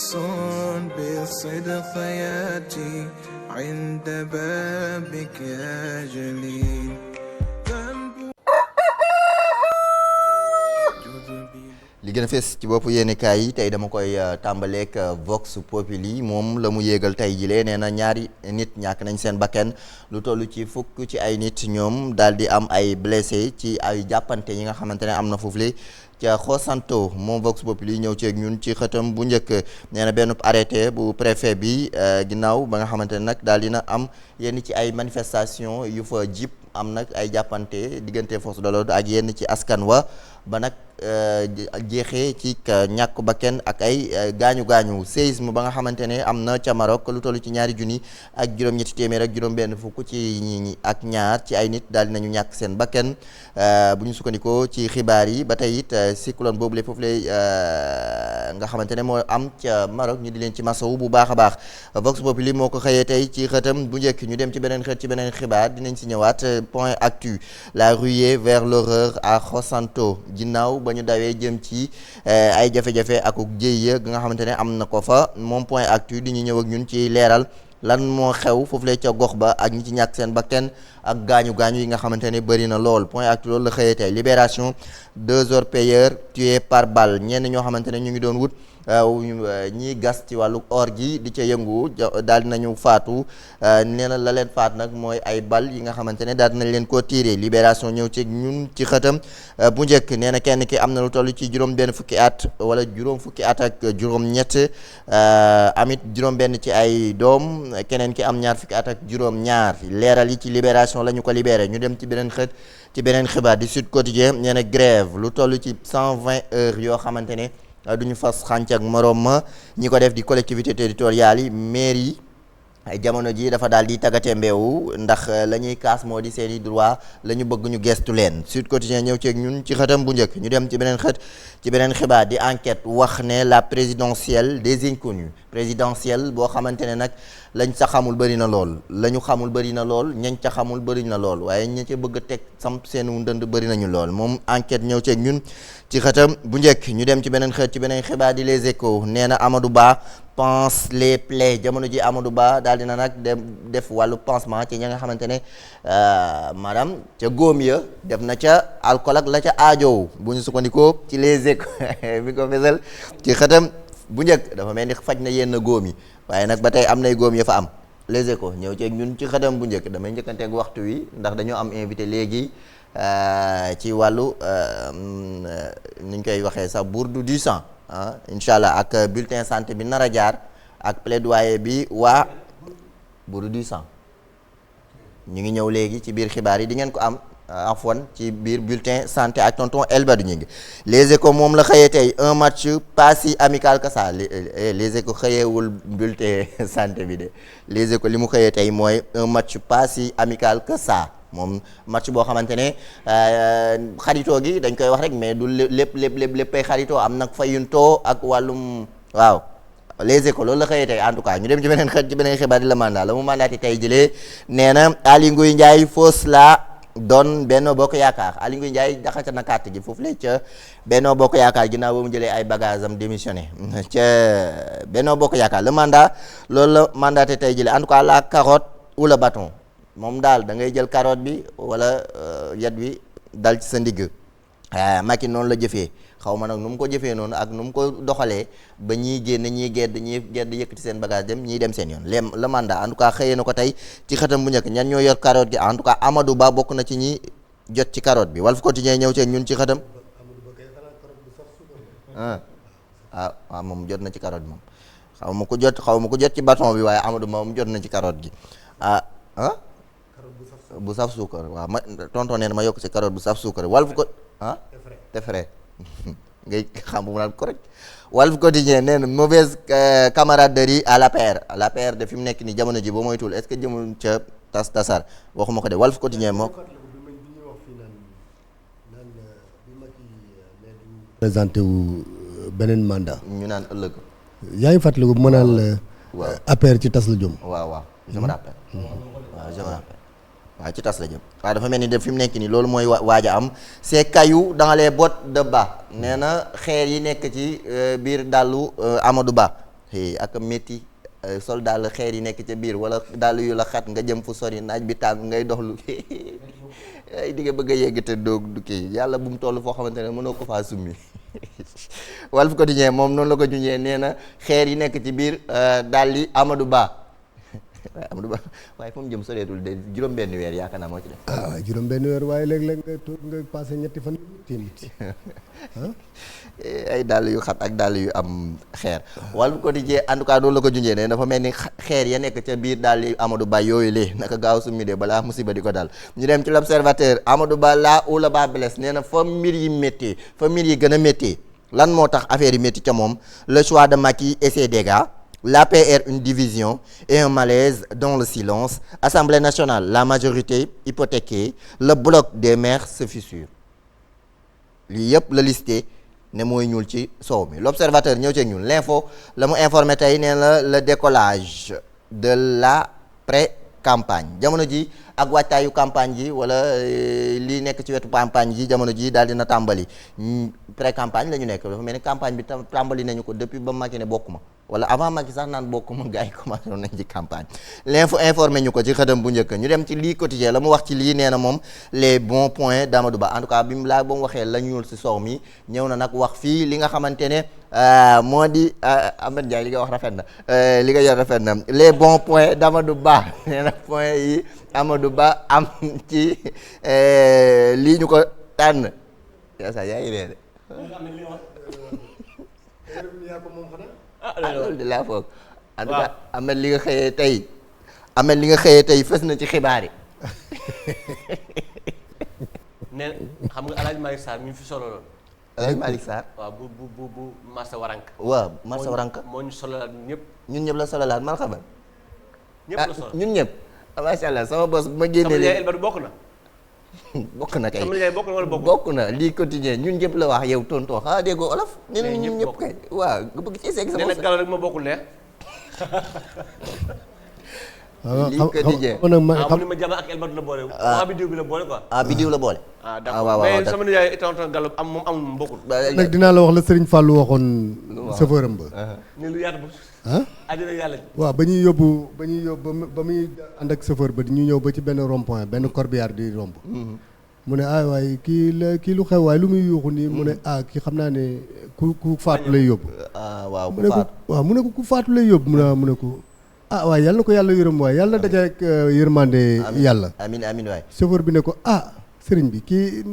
حريص بالصدق ياتي عند بابك يا جليل. li gën a fees ci bopp yéenekaay yi tey dama koy tàmbaleek Vox Populi moom la mu yéegal tey jilee nee na ñaari nit ñàkk nañ seen bakken lu toll ci fukk ci ay nit ñoom daal di am ay blessé ci ay jàppante yi nga xamante ne am na foofu li ca Xosanto moom Vox Populi ñëw ceeg ñun ci xëtam bu njëkk nee na benn arrêté bu préfet bi ginnaaw ba nga xamante ne nag daal dina am yenn ci ay manifestation yu fa jip am nag ay jàppante diggante force de l'ordre ak yenn ci askan wa ba nag jeexee ci ñàkk bakken ak ay gaañu-gaañu séisme ba nga xamante ne am na ca Maroc lu toll ci ñaari junni ak juróom-ñetti téeméer ak juróom-benn fukk ci ñi ak ñaar ci ay nit daal dinañu ñàkk seen bakken bu ñu sukkandikoo ci xibaar yi ba tey it cyclone boobu le foofu lay nga xamante ne moo am ca Maroc ñu di leen ci masawu bu baax a baax Vox Populi moo ko xëyee tey ci xëtam bu njëkk ñu dem ci beneen xët ci beneen xibaar dinañ si ñëwaat point actu la ruée vers l'horreur à Xosanto ginnaaw ba ñu dawee jëm ci ay jafe-jafe ak jéy ga nga xamante ne am na ko fa moom point actu di ñu ñëw ak ñun ci leeral lan moo xew foofu la ca gox ba ak ñi ci ñàkk seen bakken ak gaañu-gaañu yi nga xamante ne bëri na lool point actu loolu la xëyee tey libération 2 orpailleurs tués par balle ñenn ñoo xamante ne ñu ngi doon wut ñiy gas ci wàllu or gi di ca yëngu daal dinañu faatu nee na la leen faat nag mooy ay bal yi nga xamante ne daal dinañ leen koo tiiree libération ñëw ci ñun ci xëtam bu njëkk nee na kenn ki am na lu toll ci juróom benn fukki at wala juróom fukki at ak juróom ñett amit juróom benn ci ay doom keneen ki am ñaar fukki at ak juróom ñaar leeral yi ci libération la ñu ko libéré ñu dem ci beneen xët ci beneen xibaar di Sud Quotidien nee na grève lu toll ci 120 heures yoo xamante ne duñu fas xànc ak morom ma ñi ko def di collectivité territoriales yi mairie yi jamono ji dafa daal di tàggate mbeewu ndax la ñuy kaas moo di seeni droit la ñu bëgg ñu gestu leen Sud Quotidien ñëw ceeg ñun ci xëtam bu njëkk ñu dem ci beneen xët ci beneen xibaar di enquête wax ne la présidentielle des inconnus présidentielle boo xamante ne nag lañ sa xamul bëri na lool la ñu xamul bëri na lool ñañ ca xamul bëri na lool waaye ña ca bëgg a teg samp seenu ndënd bëri nañu lool moom enquête ñëw ceeg ñun ci xëtam bu njëkk ñu dem ci beneen xët ci beneen xibaar di Les Échos nee na Amadou Ba pense les plaies jamono ji Amadou Ba daal dina nag def wàllu pansement ci ña nga xamante ne maanaam ca góom ya def na ca alcool ak la ca aajow bu ñu sukkandikoo ci Les Échos bi ko fesal ci xëtam bu njëkk dafa mel ni faj na yenn góom yi waaye nag ba tey am nay góom ya fa am Les Échos ñëw ceeg ñun ci xëtam bu njëkk damay njëkkanteeg waxtu wi ndax dañoo am invité léegi ci wàllu ni ñu koy waxee sax bourde du sang incha allah ak bulletin santé bi nar a jaar ak plaidoyer bi waa bourde du sang ñu ngi ñëw léegi ci biir xibaar yi di ngeen ko am afwan ci biir bulletin santé ak tonton Elbadou ñu ngi Les Échos moom la xëyee tey un match pas si amical que ça Les Échos xëyeewul bulletin santé bi de Les Échos li mu xëyee tey mooy un match pas si amical que ça moom match boo xamante ne xaritoo gi dañ koy wax rek mais du léppay xaritoo am nag fayuntoo ak wàllum waaw Les Échos loolu la xëyee tey en tout cas ñu dem ci beneen xët ci beneen xibaar di la mandat la mu mandaati tey jëlee nee na Aly Ngouille Ndiaye fausse la doon Benno Bokk Yaakaar Aly Ngouille Ndiaye jaxase na carte gi foofu la ca Benno Bokk Yaakaar ginnaaw ba mu jëlee ay bagages am démissionné ca Benno Bokk Yaakaar le mandat loolu la mandaté tey jëlee en tout cas la carotte ou le bâton moom daal da ngay jël carotte bi wala yat bi dal ci sa ndigg Macky noonu la jëfee xaw ma nag nu mu ko jëfee noonu ak nu mu ko doxalee ba ñiy génn ñiy gedd yëkkati seen bagage dem ñiy dem seen yoon le mandat en tout cas xëyee na ko tey ci xëtam bu njëkk ñan ñoo yor carotte gi en tout cas Amadou Ba bokk na ci ñi jot ci carotte bi Walf Quotidien ñëw ci ñun ci xëtam waaw moom jot na ci carotte bi moom xaw ma ko jot ci bâton bi waaye Amadou Ba moom jot na ci carotte gi bu saf suukar waaw ma tonton nee na ma yokk ci carotte bu saf suukar Walf ko te frais ngay xam bu mu naan correct Walf Quotidien nee na mauvaise camaraderie à l'APR de fi mu nekk nii jamono ji boo moytuwul est-ce que jëmul ca tasar waxuma ko de Walf Quotidien moo présenté wu beneen mandat ñu naan ëllëg yaa ngi fàttaliku bu ma naan la APR ci tas la jëm waaw je me rappelle waaw ci tas la jëm waaw dafa mel ni def fi mu nekk nii loolu mooy waaj a am ces cailloux dans les bottes de Ba nee na xeer yi nekk ci biir dàllu Amadou Ba ak métti sol daal xeer yi nekk ca biir wala daal yu la xat nga jëm fu sori naaj bi tàng ngay dox lu ay di nga bëgg a yegg te doog du kii yàlla bu mu toll foo xamante ne mënoo ko faa summi Walf Quotidien moom noonu la ko junjee nee na xeer yi nekk ci biir daal di Amadou Ba waaye Amadou Ba waaye fu mu jëm soreetul de juróom-benn weer yaakaar naa moo ci def. waaw juróom-benn weer waaye léeg-léeg nga passé ñetti fan nit ay dàll yu xat ak dàll yu am xeer. Walf Quotidien en tout cas loolu la ko junjee ne dafa mel ni xeer ya nekk ca biir daal di Amadou Ba yooyu lee naka gaaw summi de balaa musiba di ko dal ñu dem ci l'Observateur Amadou Ba là où le bas blesse nee na fa mbir yi métti fa mbir yi gën a métti lan moo tax affaire yi métti ca moom le choix de Macky et ses dégâts. L'APR une division et un malaise dans le silence. Assemblée nationale, la majorité hypothéquée, le bloc des maires se fissure. lii yëpp la listé ne mooy ñuul ci soow mi l'Observateur ñëw ci ñuul l'info la mu informé tey nee na le décollage de la pré-campagne jamono ji ak waajtaayu campagne ji wala lii nekk ci wetu campagne ji jamono ji daal dina tàmbali pré-campagne la ñu nekk dafa mel ni campagne bi tàmbali nañu ko depuis ba Macky ne bokkuma wala avant Macky sax naan bokkuma gars yi commencé woon nañ ci campagne l'info informé ñu ko ci xëtam bu njëkk ñu dem ci lii quotidien la mu wax ci lii nee na moom les bons points d'Amadou Ba en tout cas bi mu laa ba mu waxee la ñuul si soow mi ñëw na nag wax fii li nga xamante ne moo di Ahmed Ndiaye li nga wax rafet na li nga yor rafet na les bons points d'Amadou Ba nee na points yi Amadou Ba am ci lii ñu ko tànn yaa sa yaa ngi ree de loolu de laa foog en tout cas Ahmed li nga xëyee tey Ahmed li nga xëyee tey fës na ci xibaar yi ne xam nga El Hadj Malick Sarr mi fi solo loon El Hadj Malick Sarr waaw bu Massa Waranka waaw Massa Waranka moo ñu sololaat ñëpp ñun ñëpp la sololaat man xamal ñëpp la solo ñun ñëpp macha allah sama bos bu ma génnee sama Elbadu bokk na bokk na kay sama yaay bokk na wala bokk na lii quotidien ñun ñëpp la wax yow tonton xanaa déggoo olof nee na ñun ñëpp kay waaw nga bëgg ci seeg sama nee na galo rek ma bokkul neex lii quotidien mu ne ma jama ak Elbadu la boole waa bidiw bi la boole quoi bidiw la boole d'accord mais sama yaay tonton galo am moom amul moom bokkul nag dinaa la wax la Serigne Fallou waxoon chauffeur am ba ni lu yaatu bu àddina yàlla waaw ba ñuy yóbbu ba muy ànd ak chauffeur ba ñu ñëw ba ci benn rond point benn corbillard di romb mu ne waaye kii lu xew waaye lu muy yuuxu nii mu ne kii xam naa ne ku faatu lay yóbbu waaw mu ne ko ku faatu lay yóbbu mu ne ko waaye yàlla na ko yàlla yërëm waaye yàlla na daje ak yërmande yàlla amiin amiin waay chauffeur bi ne ko sëriñ bi kii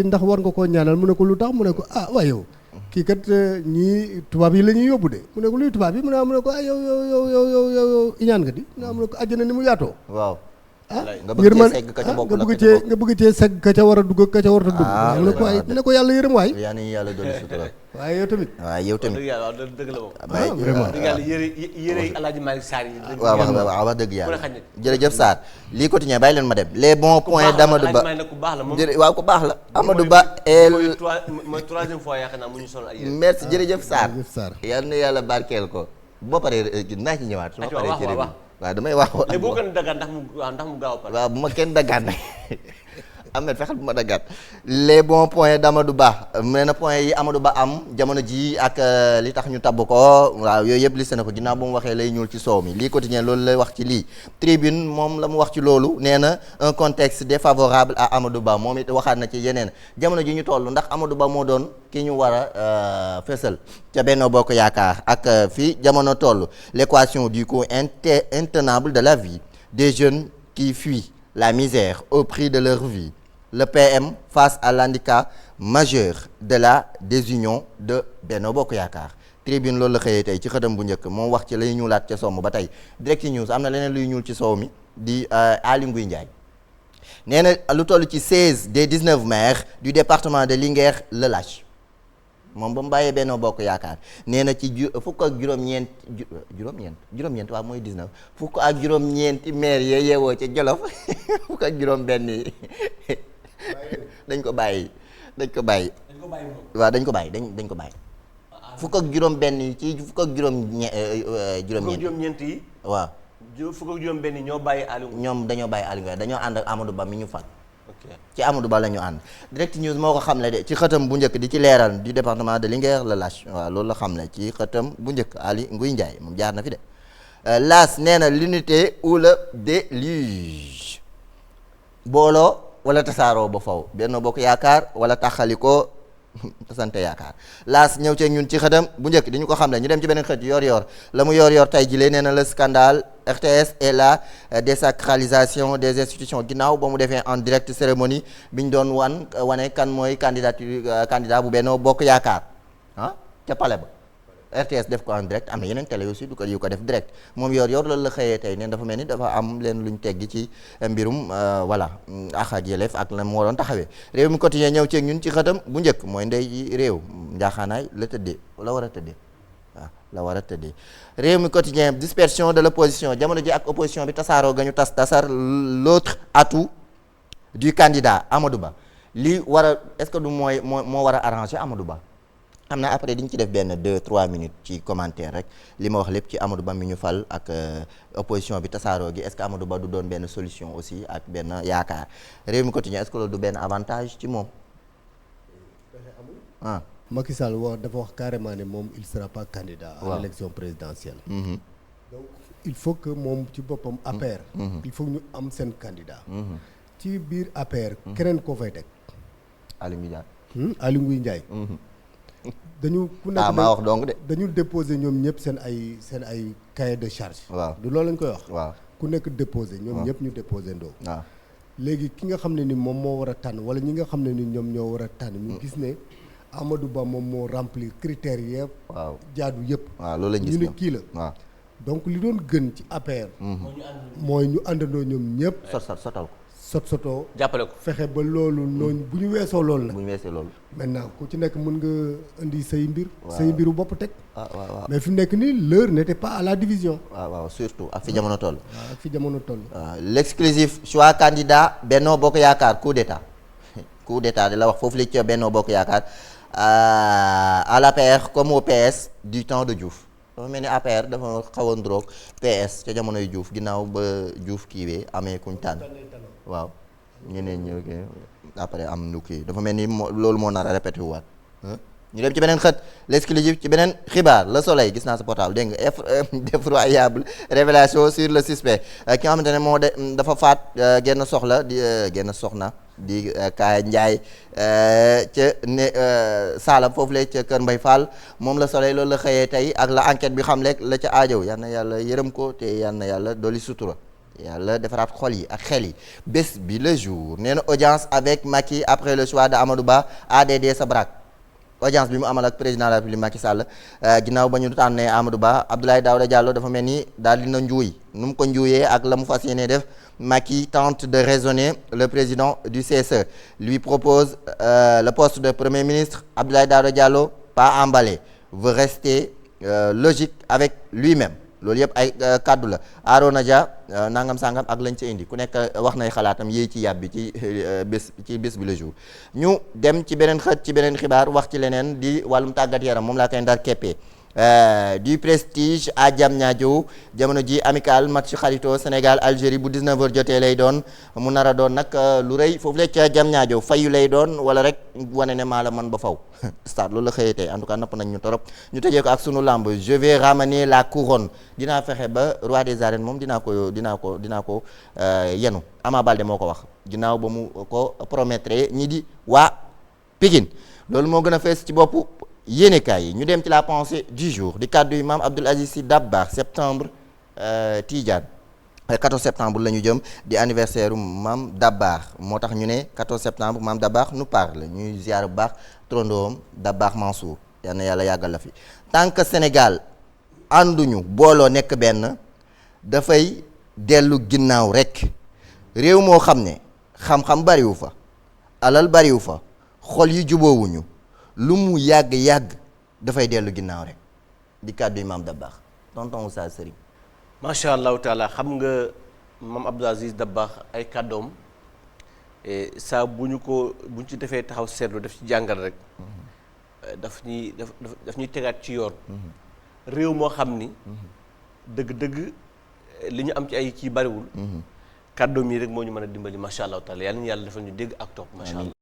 ndax war nga koo ñaanal mu ne ko lu tax mu ne ko waaye yow kii kat ñii tubaab yi la ñuy yóbbu de mu ne ko luy tubaab yi mu ne ko yow iñaan nga di mu ne ko àjjana ni mu yaatoo waaw nga bëgg cee segg ka ca bokk nga bëgg cee segg ka ca war a dugg ka ca war a dugg mu ne ko waaye ne ko yàlla yërëm waay yaa nañu yàlla dolli sutura waaye yow tamit dëgg yàlla waaw dëgg la moom vraiment dëgg yàlla yére yi El Hadj Malick Sarr yi waaw wax dëgg yàlla jërëjëf Sarr lii quotidien bàyyi leen ma dem les bons points d'Amadou Ba waaw ku baax la Amadou Ba mooy troisième fois yaakaar naa mu ñu sol ay yére merci jërëjëf Sarr yal na yàlla barkeel ko boo paree naa ci ñëwaat su ma paree ci waaw damay wax léegi boo kenn daggaan ndax mu gaaw a pare waaw bu ma kenn daggaan Ahmed fexeel bu ma daggaat les bons points d'Amadou Ba nee na points yi Amadou Ba am jamono ji ak li tax ñu tabb ko waaw yooyu yëpp listé na ko ginnaaw bu mu waxee lay ñuul ci soow mi lii quotidien loolu lay wax ci lii tribune moom la mu wax ci loolu nee na un contexte défavorable à Amadou Ba moom it waxaat na ci yeneen jamono ji ñu toll ndax Amadou Ba moo doon ki ñu war a fësal ca Benno Bokk Yaakaar ak fii jamono toll l'équation du coût intenable de la vie des jeunes qui fuient la misère au prix de leur vie le PM face à l'handicap majeur de la désunion de Benno Bokk Yaakaar tribune loolu la xëyee tey ci xëtam bu njëkk moom wax ci lay ñuulaat ca somm ba tey direct news am na leneen luy ñuul ci soow mi di Aly Ngouille Ndiaye nee na lu toll ci 16 des 19 maires du département de Linguère le lâche moom ba mu bàyyee Benno Bokk Yaakaar nee na ci fukk ak juróom-ñeent waaw mooy 19 fukk ak juróom-ñeenti maire yee yeewoo ca Jolof fukk ak juróom-benn yi dañ ko bàyyi waaw dañ ko bàyyi fukk ak juróom-benn yi ci fukk ak juróom-ñeent yi waaw fukk ak juróom-benn yi ñoo bàyyi Aliou ñoom dañoo bàyyi Aliou dañoo ànd ak Amadou Ba mi ñu fal ci Amadou Ba la ñu ànd. Direct News moo ko xamle de ci xëtam bu njëkk di ci leeral du département de Linguère la lâche waaw loolu la xamle ci xëtam bu njëkk Ali Nguy Ndiaye moom jaar na fi de. L'As nee na l'unité ou le déluge booloo wala tasaaroo ba faw Benno Bokk Yaakaar wala taxalikoo tasante yaakaar L'As ñëw ci ñun ci xëtam bu njëkk di ñu ko xam ne ñu dem ci beneen xët yor la mu yor tey jii nee na le scandale RTS et la désacralisation des institutions ginnaaw ba mu defee en direct cérémonie bi ñu doon wane kan mooy candidat bu Benno Bokk Yaakaar ca palais ba RTS def ko en direct am na yeneen télé aussi yu ko def direct moom yor loolu la xëyee tey neen dafa mel ni dafa am leen luñ teggi ci mbirum voilà ak ak yelleef ak la moo doon taxawee réew mi quotidien ñëw ceeg ñun ci xëtam bu njëkk mooy ndey ji réew njaaxaanaay la tëddee la war a tëddee waaw la war a tëddee réew mi quotidien dispersion de l'opposition jamono ji ak opposition bi tasaaroo ga ñu tasar l'autre atout du candidat Amadou Ba li war a est-ce que du moo war a arranger Amadou Ba xam naa après diñ ci def benn 2-3 minutes ci commentaire rek li ma wax lépp ci Amadou Ba mi ñu fal ak opposition bi tasaaroo gi est-ce que Amadou Ba du doon benn solution aussi ak benn yaakaar réew mi quotidien est-ce que loolu du benn avantage ci moom Macky Sall dafa wax carrément ne moom il sera pas candidat à l'élection présidentielle donc il faut que moom ci boppam APR il faut ñu am seen candidat ci biir APR keneen koo fay teg Aly Ngouille Ndiaye dañu ku nekk maa wax donc de dañu déposer ñoom ñëpp seen ay cahier de charge waaw du loolu lañ koy wax waaw ku nekk déposer ñoom ñëpp ñu déposer ndoo waaw léegi ki nga xam ne ni moom moo war a tànn wala ñi nga xam ne ni ñoom ñoo war a tànn ñu gis ne Amadou Ba moom moo remplir critères yëpp waaw jaadu yëpp waaw loolu lañ gis ñu ne kii la waaw donc li doon gën ci APR mooy ñu àndandoo ñoom ñëpp sotal ko sotoo jàppale ko fexe ba loolu noonu bu ñu weesoo loolu nag bu ñu weesoo loolu maintenant ku ci nekk mën nga indi say mbiru bopp teg waaw mais fi mu nekk nii l'heure n'était pas à la division waaw surtout ak fi jamono toll waaw ak fi jamono toll l'exclusif choix candidat Benno Bokk Yaakaar coup d'état di la wax foofu la ci Benno Bokk Yaakaar à l'APR comme au PS du temps de Diouf dafa mel ni APR dafa xaw a ndroog PS ca jamonoy Diouf ginnaaw ba Diouf kiiwee amee kuñ tànn waaw ñeneen ñëw après am nu kii dafa mel ni loolu moo nar a répété waat ñu dem ci beneen xët l'exclusif ci beneen xibaar Le Soleil gis naa sa portable dégg nga effroyable révélation sur le suspect ki nga xamante ne moo dafa faat genn soxna di Kaaya Njaay ca ne Saalam foofu la ca Kër Mbay Fall moom Le Soleil loolu la xëyee tey ak la enquête bi xam lekk la ca aajow yal na yàlla yërëm ko te yal na yàlla dolli sutura yàlla defaraat xol yi ak xel yi bés bi le jour nee na audience avec Macky après le choix de Amadou Ba ADD sa brak audience bi mu amal ak président de la République Macky Sall ginnaaw ba ñu tànnee Amadou Ba Abdoulaye Daouda Diallo dafa mel ni daal dina njuuy nu mu ko njuuyee ak la mu fas yéene def Macky tente de raisonner le président du CSE lui propose le poste de premier ministre Abdoulaye Daouda Diallo pas emballé veut rester logique avec lui-même loolu yëpp ay kaddu la Arona Dia nangam sangam ak lañ ca indi ku nekk wax nay xalaatam yéey ci yàbbi ci bés bi le jour ñu dem ci beneen xët ci beneen xibaar wax ci leneen di wàllum tàggat yaram moom laa koy ndar keppee du prestige à Diamniadio jamono ji amical match xarito Sénégal Algérie bu 19h jotee lay doon mu nar a doon nag lu rëy foofu la ca Diamniadio fayu lay doon wala rek wane ne maa la man ba faw stade loolu la xëyee tey en tout cas napp nañ ñu torop ñu tëjee ko ak sunu lamb je vais ramener la couronne dinaa fexe ba roi des arènes moom dinaa ko yenu Ama Baldé moo ko wax ginnaaw ba mu ko promettre ñi di waa Pikine loolu moo gën a fees ci boppu yéenekaay yi ñu dem ci la pensée du jour di kàddu yi maam Abdoul Aziz Sy Dabakh septembre Tidiane 14 septembre la ñu jëm di anniversaire maam Dabakh moo tax ñu ne 14 septembre maam Dabakh nous parle ñuy ziar bu baax trondoom Dabakh Mansour yal na yàlla yàggal la fi tant que Sénégal ànduñu booloo nekk benn dafay dellu ginnaaw rek réew moo xam ne xam-xam bariwu fa alal bariwu fa xol yi juboowuñu lu mu yàgg-yàgg dafay dellu ginnaaw rek di kàddu yi maam Dabakh tonton Oustaz Serigne macha allahu taala xam nga maam Abdou Aziz Dabakh ay kàddoom saa bu ñu ci defee taxaw seetlu daf ci jàngal rek daf ñuy tegaat ci yoon réew moo xam ni dëgg-dëgg li ñu am ci ay kii bariwul kàddoom yi rek moo ñu mën a dimbali macha allah taala yàlla ñu yàlla defal ñu dégg ak topp macha allah.